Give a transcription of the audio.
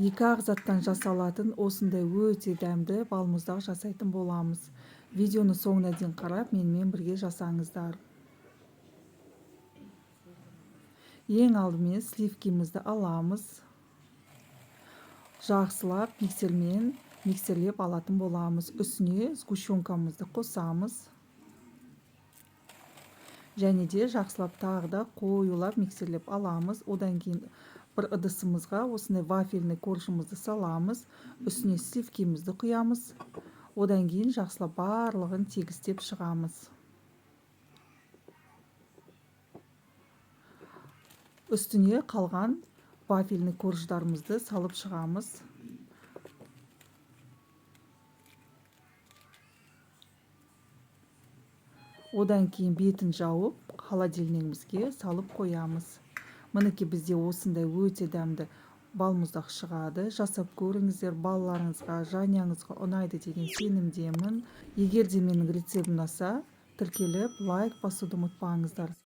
Екі-ақ заттан жасалатын осындай өте дәмді балмұздақ жасайтын боламыз. Видеоны соңына дейін қарап, менімен бірге жасаңыздар. Ең алдымен сливкимізді аламыз. Жақсылап миксермен миксерлеп алатын боламыз. Үстіне сгущенкамызды қосамыз. Және де жақсылап тағы да қоюлап миксерлеп аламыз. Одан кейін бір ыдысымызға осындай вафельный коржымызды саламыз. Үстіне сливкимізді құямыз. Одан кейін жақсылап барлығын тегістеп шығамыз. Үстіне қалған вафельный корждарымызды салып шығамыз. Одан кейін бетін жауып, холодильнигімізге салып қоямыз. Мінекей, бізде осындай өте дәмді балмұздақ шығады. Жасап көріңіздер, балаларыңызға, жанұяңызға ұнайды деген сенімдемін. Егер де менің рецептім ұнаса, тіркеліп, лайк басуды ұмытпаңыздар.